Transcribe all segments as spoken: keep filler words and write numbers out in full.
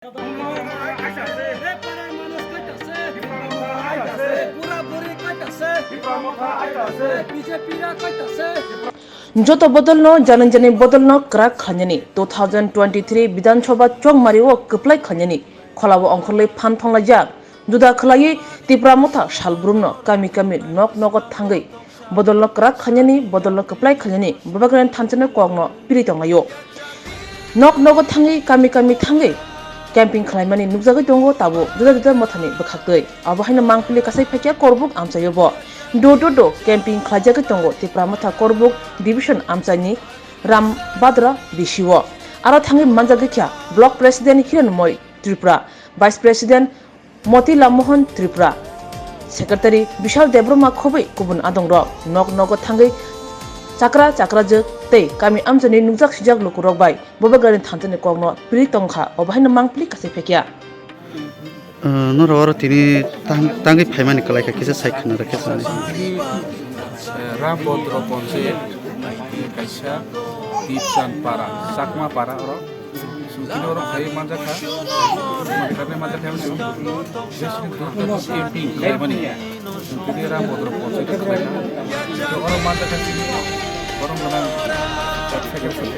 Joto bodolno janani janani bodolno kwrak khlainani, two thousand twenty-three Bidhan Sabha chongmari o kwplai khlainani, kholao ongkhorlwi phan thonglaijak. Juda khwlaiwi Tipra Motha salbrumno kami kami nok nogo thangwi bodolno kwrak khlainani, bodolno kwplai khlainani Bubagrani thanchani kokno piri tonglaio. Nok nogo thangwi, kami kami thangwi camping khlaimani nukjagwi tongo tabuk juda juda mothani bwkhaktwi. Abo haino Mangpili kasai phaikya Korbuk amchaio bo. Door to door camping khlaijagwi tongo Tipra Motha Korbuk division amchaini Ram Badra B C O. Aro thangwi manjagwi kha Block President Hiranmoy Tripura, Vice President Motilal Mohan Tripura, Secretary Bishal Debbarma khobwi kubun adongrok. Nok nogo thangwi chakra chakrajwk tei kami amchaini nukjak sijak lukurok bai Bubagrani thanchani kokno piri tongkha, obo haino Mangpili kasai phaikya. Ah, norok oro tini tang-, tangwi phaimani kwlaikha kisa sai khwna rwkhe sani. Tini, eh, Ram Bodro Ponchayat, tini kaisa Dipchan Para, Chakma Para oro. Chwng tini oro phaiwi manjakha. Manjakha, manjakha, chwng jesini dukha camping khlaimani. Chwng tini Ram Bodro Ponchayat khlaikha. Oro manjakha chini borok gwnang, eh, secretary,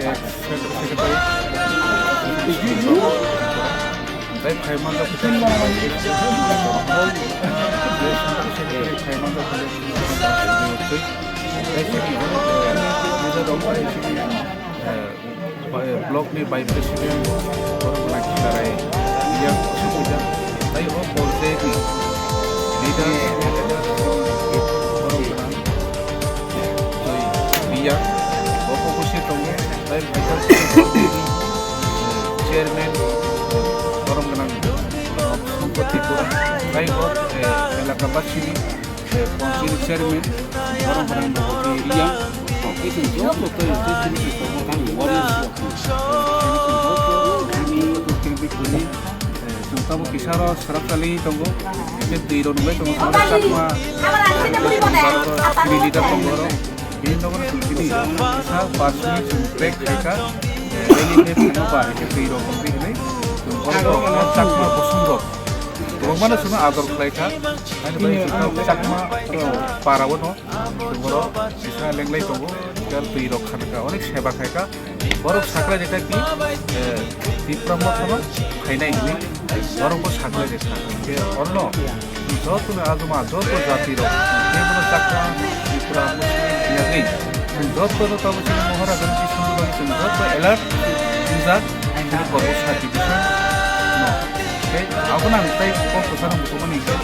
tei phai manjak, phai manjak, block ni vice president, borok gwnang Khilarai Reang Asuk Puja, tei o ponchayat ni leader, borok gwnang Joi Reang, bo kok se tongo, tei vice president, chairman, borok gwnang Sankar Tripura, tei o, eh, elaka basini, eh, council chairman, borok gwnang Bhagwati Reang. Tei chwng joto tei je chini Tipra Motha ni warriors rok, eh, chini chwng joto chini, eh, chwng tabuk kisa ro swrapsali tongo, je twi rok nungwi tongo, Chakma, chini leader tongo oro. Bini nogo chwng tini kisa personal chwng break khaikha, eh, rally khe phano ba hai khe twi rok wngwi hinwi chwng borok rok Chakma bosong rok kwbangmano chwngno ador khlaikha. Haino bai chwng Chakma para o no chwng borok kisa lenglai tongo, tei twi rok khanakha, onek seba khaikha. Borok sakhlai rwkha ki, eh, Tipra Mothano phainai hinwi borokbo sakhlai rwkha. Khe orno jotono ajuma, joto jati rok, kebono Chakma, Tripura, Muslim, Biyagwi, chwng jotono tabuk chini Maharajani bisingni bagwi chwng joto alert wngjak, chini Korbo sub division no. Tei abono ang tei kok kwcharo muchungmani hwnkhe,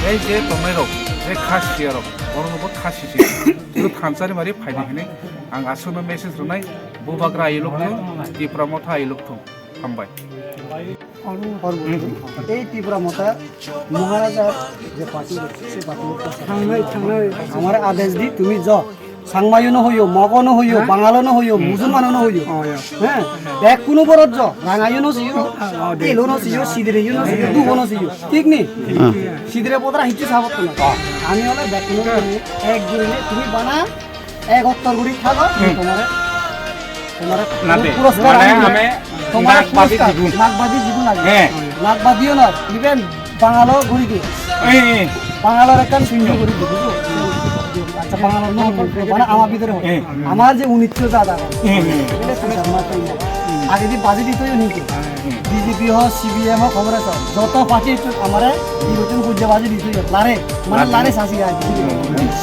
tei je tongnai rok, je kha siya rok, borokno bo kha sisi, thansa rimari phaidi hinwi ang aswkno message rwnai. Bubagra ayilok thung, Tipra Motha ayilok thung. Hambai. এই ত্রিপুরা মতা মহারাজার যে পার্টি, সেই পার্টি থাংনাই, থাংনাই। আমার আদেশ দি তুমি যাও। সাংমাইও না হইও, মগও না হইও, হ্যাঁ? বাঙালও না হইও, হুম। মুসলমানও না হইও। ও, ইয়া। হ্যাঁ? ব্যাগ কোনো বরত যাও। রাঙাইও না সিও, ও, দে। তেলও না সিও, সিদিরেও না সিও, দুবও না সিও। ঠিক নি? হুম। সিদিরে বোধরা হিচ্ছু সাবত না। আমি হলে ব্যাগ কোনো এক দিনে তুমি বানা এক উত্তর গুড়ি থাকো, হুম। তোমারে, তোমারে না দে, পুরস্কার মানে আমি আমি তোমারে নাক বাজি পুরস্কার, দিবো। নাক বাজি দিবো না। হ্যাঁ। নাক বাজিও না, even বাঙালও গুড়ি দিও। এই, এই। বাঙালর একটা শূন্য গুড়ি দিবো, বুঝছো? আচ্ছা, বাঙালর নাম বলবো, মানে আমার ভিতরে হয়। হ্যাঁ। আমার যে উনিশশো দাদা, হ্যাঁ, হ্যাঁ। এটা তো জানমার তো ইয়ে। আগে যে বাজি দিত হইও কিন্তু। হ্যাঁ। বিজেপি হোক, সিপিএম হোক, কংগ্রেস হোক, যত পার্টি একটু আমারে নির্বাচন করতে বাজি দিত হইও। লারে, মানে লারে। লারে চাষি আর কি।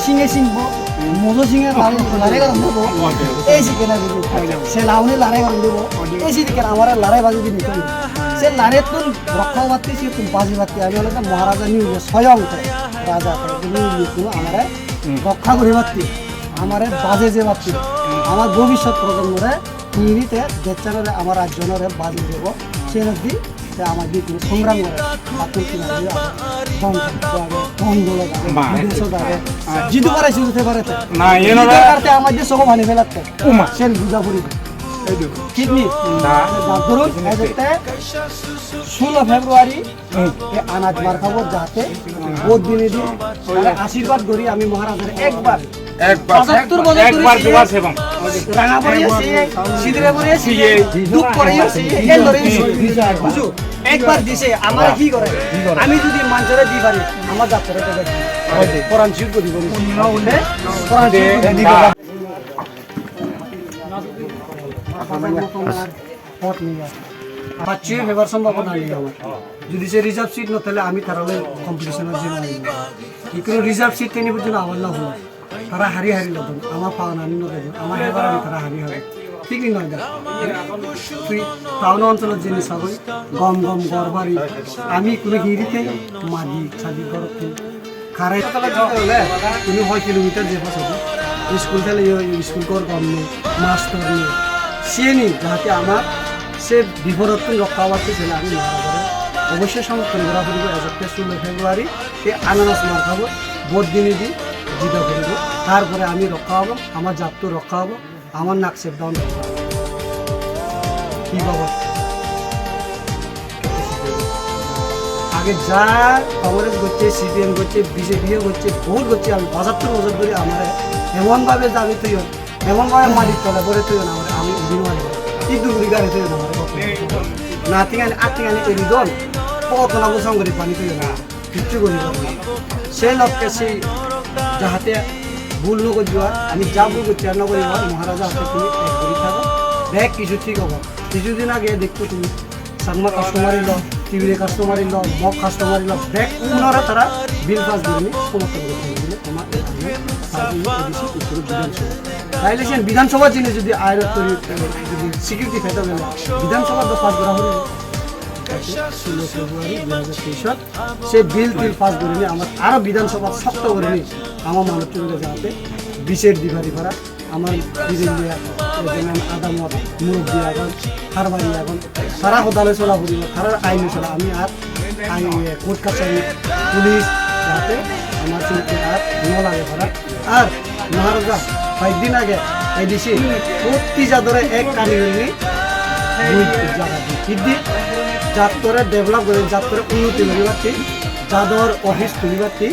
সিংহে সিংহ, মজো সিংহে লারে, লারে গরম দেবো। এই সিকে না বুঝি। সে লাউনি লারে গরম দেবো। এই সিকে আমার লারে বাজি দিয়ে নিতে হইব। সে লারে তুই রক্ষা পাচ্ছি, সে তুই বাজি পাচ্ছি। আমি হলে তো মহারাজা নিয়ে স্বয়ং রাজা নিয়ে কোনো আমার রক্ষা করে পাচ্ছি। আমার বাজে যে পাচ্ছি। আমার ভবিষ্যৎ প্রজন্মরে নিয়ে নিতে দেখতে আমার রাজ্য নরে বাজি দেবো। সে নদী তে আমার দিয়ে কোনো সংগ্রাম করে, বাতিল কিনা দিয়ে আমার ধন থাকবে, আগে ধন দৌলত আগে, বাহ। বিদেশও যাবে। আহ, জিতু পারে, জিততে পারে তো। না, এ জিতু নয়। পারতে আমার দিয়ে সব ভানি ফেলাতে। উমা। সেন বুঝা পড়ি। এই দেখো। কিডনি। না। ধরুন, এই দেখতে ষোলো ফেব্রুয়ারি, হুম। এ আনাজ মার্কাবো যাতে, ভোট দিনে দিন, তাহলে আশীর্বাদ করি আমি মহারাজের একবার। একবার, পঁচাত্তর বছর ধরে একবার ছিলেন। জোগাড় সেবং। Ranga pore siye, sidire pore siye, duk pore siye, el dore siye. Bujo, ekbar dise, amare ki gore? Ami jodi manjore di pari, amar jatre to gai. Koran shoot gori gori. Koran shoot gori. Pot niya. Pachwi hebar sombhabona niya. Jodi se reserve seat no thale ami tarale competition o jino. Ikro reserve seat teni bujuna awal na ho. Tara hari hari lodon, ama pawan ani no lodon, ama hebar ani tara hari hari. Thik ni noi da. Twi town oncholo jeni sagoi, gom gom gorbari, ami kuno hiri te, madi sadi gorok te. Kharai tala jole, tini hoi kilometer je paso. School thale yo, school gor gom ni, master ni, sieni jahate ama se bipodottun rokka obatte sele ami mara gore. Obossoi somorthon gora puribo, ejatte sullo February. Te ananas markabo vote dini di jida puribo. Tarpore ami rokka obo, ama jatto rokka obo, ama naksep down rokka obo. Ki babote? Age ja Congress gocche, C P M gocche, B J P o gocche, vote gocche, ami bojor to bojor dhori amare emon bhabe jami toyon, emon bhabe malik tole bore toyon amare, ami udi no pari. Ki duguri gari toyon amare. Nating ani, ating ani eri don, pogot na bosong gori pani toyon amare. Kichu gori bani. Se lokke se jahate bul no gori ar, ami ja bul gocchi ar no gori ar, Maharaja hate tumi ek gori thago. Bek kichu thik obo. Kichu din age dekto tumi Changma customary law, Tibire customary law, Mog customary law, bek unore tara bill pass gorini somorthon gori thangile toma ei ain pass gorini A D C uttor Bidhan Sabha. Taile sen Bidhan Sabha jini jodi ain tori jodi security pheto gele Bidhan Sabha do pass gora hori. Sullo February dui hajar teis se bill til pass gorini amar aro Bidhan Sabha sokto gorini ama manuchunore jahate bichar di pari para. Amar birindia, jemon adamot, murubbi agon, harbari agon, tara hodale sola puribo, tarar aine sola ami ar ai court kachari, police, jahate amar chunke ar no lage para. Ar Maharaja, hoyekdin age A D C, protti jadore ek kani hori bui jaga di. Hiddi jattore develop gori, jattore unnoti gori batti, jador office tuli batti,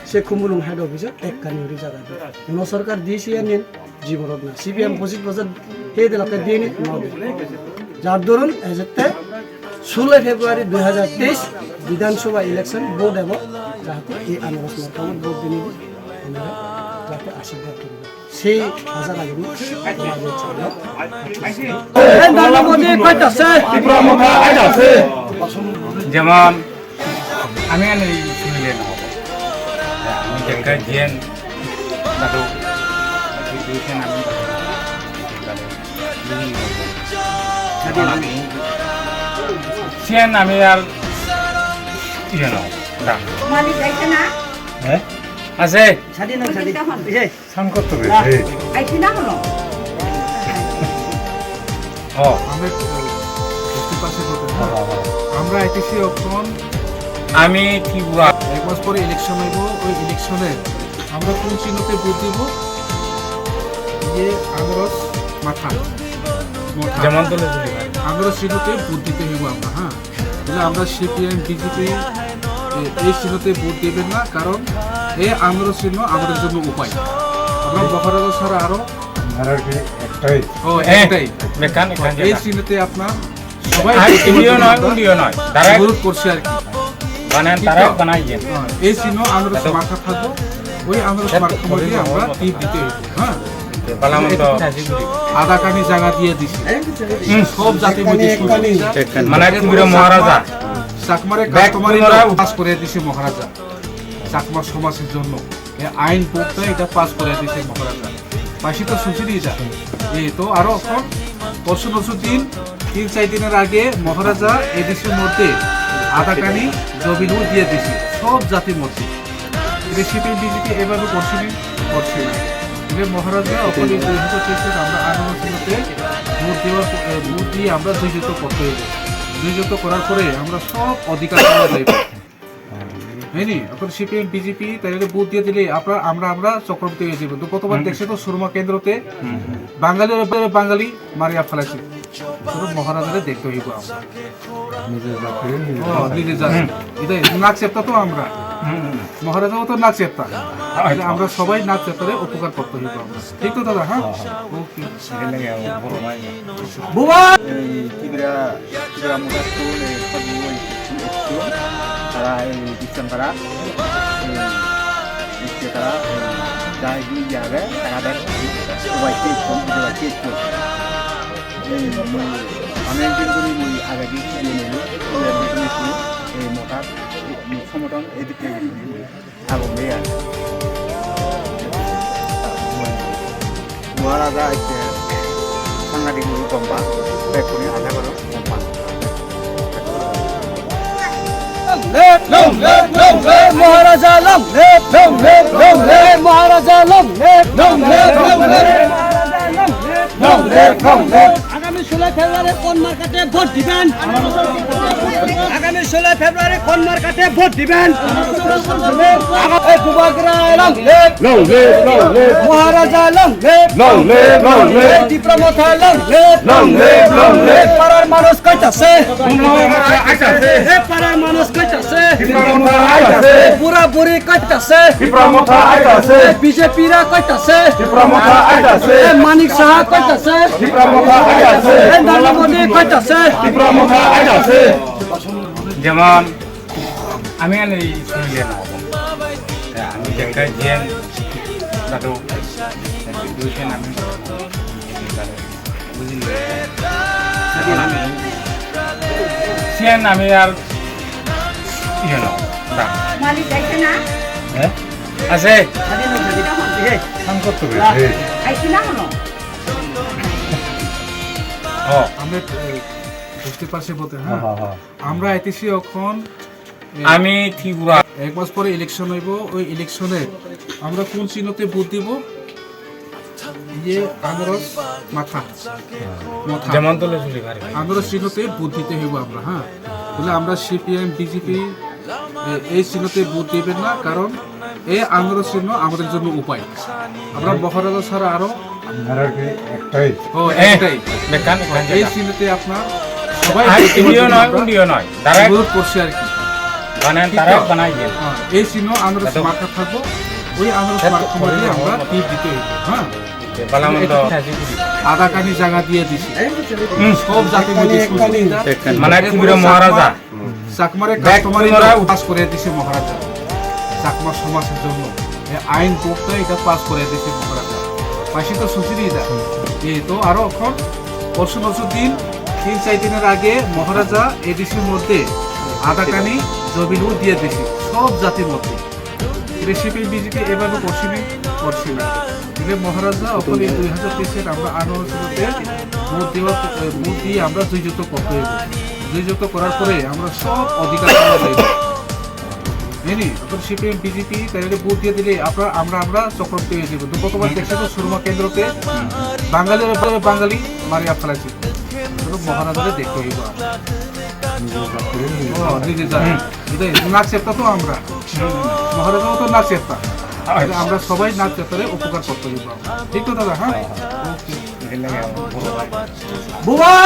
se Khumulwng head office ek kani hori jaga di. Uno sorkar D C ani Jiborok na C P M pochis bojor he de lakhe dini no de. Jar dorun ejette sullo February dui hajar teis Bidhan Sabha election vote ebo jahate ei ananas marka vote dini di amare jahate ashirwad koribo. Sei hajar agini tomare chalo. Ei Narendra Modi koi jasse? Tipra Motha ai jasse. Jemon Ami ani sumile no. Ami jengka jian badu. Duisen ami badu. Sian ami ar iya no. Da. Mali jaise na? Eh? Ase. Sadi no sadi. Ise. Sangkot to রে. এই কিনা হলো? ও। আমরা একটু, একটু পাশে বসে, হ্যাঁ। আমরা আইতেছি এখন। আমি ত্রিপুরা। এক মাস পরে ইলেকশন হইব, ওই ইলেকশনে আমরা কোন চিহ্নতে ভোট দিব? ইয়ে আনারস মাথা। মথা। যেমন তুলে দিলি ভাই। আনারস চিহ্নতে ভোট দিতে হইব আমরা, হ্যাঁ। তাহলে আমরা সিপিএম, বিজেপি, এ, এই চিহ্নতে ভোট দেবেন না, কারণ এই আনারস চিহ্ন আমাদের জন্য উপায়। আমরা মহারাজা ছাড়া আরো আর আর কি একটাই। ও, এ, একটাই। মেকান, মেকান এই যেটা। চিহ্নতে আপনার সবাই আর ভোট দেওয়ার ইন্ডিয়া জন্য নয়, আমরা ইন্ডিয়া নয়, তারা অনুরোধ করছি আর কি। বানান কিন্তু তারা বানাইয়েন। হ্যাঁ, এই চিহ্ন আনারস মার্কা থাকবো, ওই আনারস মার্কা মধ্যে আমরা টিপ দিতে হইব, হ্যাঁ? বালামন্ত। আদাকানি জায়গা দিয়ে দিছি। হুম। সব জাতির মধ্যে সুযোগ দিছে। মানে ত্রিপুরা মহারাজা। চাকমারে ব্যাক কাস্টমারি পুনরায় ল পাস করে দিছে মহারাজা। চাকমা সমাজের জন্য। এই আইন বোর্ডটা এটা পাস করে দিছে মহারাজা। পাশে তো শুনছি এটা। এই তো আরো এখন পরশু পরশু দিন, তিন চার দিনের আগে মহারাজা এডিসির মধ্যে আদাকানি জমিনও দিয়ে দিছে সব জাতির মধ্যে। এটা সিপিএম বিজেপি এভাবে করছে নি? করছে না। এটা মহারাজা ওখানে দুই হাজার তেইশে আমরা আনারস চিহ্নতে ভোট দেওয়ার প-, এ, ভোট দিয়ে আমরা জয়যুক্ত করতে হইব। জয়যুক্ত করার পরে আমরা সব অধিকার পাওয়া যাইব। হয়নি? এখন সিপিএম বিজেপি তাই ভোট দিয়ে দিলে আপনার, আমরা, আমরা চক্রবর্তী হয়ে যাবো। তো গতবার হুম। দেখছে তো সুরমা কেন্দ্রতে হুম। বাঙালি আর বাঙালি মারিয়া ফেলাইছে। শুধু মহারাজারে দেখতে হইব আমরা। নিজের জাতরে নিজে ও, বাঁচাই। নিজের জাত। হুম। এটাই, নাক চেপটা তো আমরা। মহারাজাও তো নাক চেপ্তা। তাহলে আমরা সবাই নাক চেপ্তারে উপকার করতে হইব আমরা। ঠিক তো দাদা, হ্যাঁ? ওকে। এর লাগি আমার বড় ভাই। বুবা! এই ত্রিপুরা, ত্রিপুরা মোটর স্কুল, এই সব ওই স্কুল, তারা এই বিশ্বনাথ তারা, এই, এই যে তারা, এই, যাই দিয়ে যাবে, তারা দেখ, সবাই চেক করুন, সবাই চেক করুন। এই, এই, অনেক দিন ধরে ওই আগে দিয়ে দিয়ে নিল, এই মোটর, এই সংগঠন এদিকে আগুন দিয়ে আর মহারাজা এসে সাংঘাতিক গম্বা, বেগুনি আধা করে গম্বা। Long live, long live, long live, Maharaja, long live, long live, long live, Maharaja, long live, long live, long live, Maharaja, long live, long live, long live. আগামী ষোলোই ফেব্রুয়ারি কোন মার্কাতে ভোট দিবেন? আগামী ষোলোই ফেব্রুয়ারি কোন মার্কাতে ভোট দিবেন? আগামী বুবাগ্রা long live, long live, long live, মহারাজা long live, long live, long live, Tripura মথা long live, long live, long live. পাড়ার মানুষ কইতাছে, আইতাছে। এ পাড়ার মানুষ কইতাছে, ত্রিপুরা মথা আইতাছে। বুড়া বুড়ি কইতাছে, ত্রিপুরা মথা আইতাছে। বিজেপিরা কইতাছে, ত্রিপুরা মথা আইতাছে। এ মানিক সাহা কইতাছে, ত্রিপুরা মথা আইতাছে। এ নরেন্দ্র মোদী কইতাছে, ত্রিপুরা মথা আইতাছে। যেমন আমি এনে এই শুনলে না, আমি দেখাই যে দাদু দুইজন আমি বুঝলি। এখন আমি সিয়ান আমি আর ইয়ে না, দা। মালিক আইছে না? হ্যাঁ? আছে। আরে না, আরে না, আরে। কাম করতে হবে। আইছে না হলো? ও। আমরা, এ, বুঝতে পারছি বলতে, হ্যাঁ? হ্যাঁ, হ্যাঁ, হ্যাঁ। আমরা আইতেছি এখন, এ, আমি ত্রিপুরা। এক মাস পরে ইলেকশন হইব, ওই ইলেকশনে আমরা কোন চিহ্নতে ভোট দিব? ইয়ে আনারস মাথা। মথা। যেমন দলে চুরি করে। আনারস চিহ্নতে ভোট দিতে হইব আমরা, হ্যাঁ? বলে আমরা সিপিএম, বিজেপি, এ, এই চিহ্নতে ভোট দিবেন না, কারণ এই আনারস চিহ্ন আমাদের জন্য উপায়। আমরা মহারাজা ছাড়া আরো আপনারা কি একটাই? ও, এ, একটাই। বেকান, বেকান এই জায়গা। চিহ্নতে আপনার সবাই আর ভোট দিবেন ইন্ডিয়া নয়, আমরা উন্ডিয়া নয়। Direct অনুরোধ করছি আর কি। বানান ঠিক direct তো? বানাই দিন। হ্যাঁ, এই চিহ্ন আনারস মার্কা থাকবো, ওই আনারস মার্কা দিয়ে আমরা টিপ দিতে হইব, হ্যাঁ? বালামন্দ। আদাকানি জায়গা দিয়ে দিছি। হুম। সব জাতি মধ্যে সুযোগ সুবিধা। মানে ত্রিপুরা মহারাজা। চাকমারে ব্যাক কাস্টমারি ল পাস করে দিছে মহারাজা। চাকমা সমাজের জন্য এই আইন বোর্ডটা এটা পাস করে দিছে মহারাজা। পাশে তো সুচিনি এটা। এই তো আরো এখন পরশু পরশু দিন, তিন চার দিনের আগে মহারাজা এডিসির মধ্যে আদাকানি জমিনও দিয়ে দিছে সব জাতির মধ্যে। রেসিপি বিজেপি এভাবে করছিনি, করছিনি। যে মহারাজা ওখানে দুই হাজার তেইশের আমরা আনারসিতে ভোট দেওয়া, ভোট দিয়ে আমরা জয়যুক্ত করতে হইব। জয়যুক্ত করার পরে আমরা সব অধিকার আমরা পাইব। বুঝলি? এখন সিপিএম বিজেপি তাই ভোট দিয়ে দিলে আপনার, আমরা, আমরা চক্রান্ত হয়ে যাবো। তো গতবার দেখছে তো সুরমা কেন্দ্রতে বাঙালির উপরে বাঙালি মারিয়া ফেলাইছে। শুধু মহারাজারে দেখতে হইব। ও, নিজে জানে। এটাই, না চেপ্তা তো আমরা। মহারাজাও তো না চেপ্তা। তাহলে আমরা সবাই না চেপ্তারে উপকার করতে হইব। ঠিক তো দাদা, হ্যাঁ? ওকে। বুবা!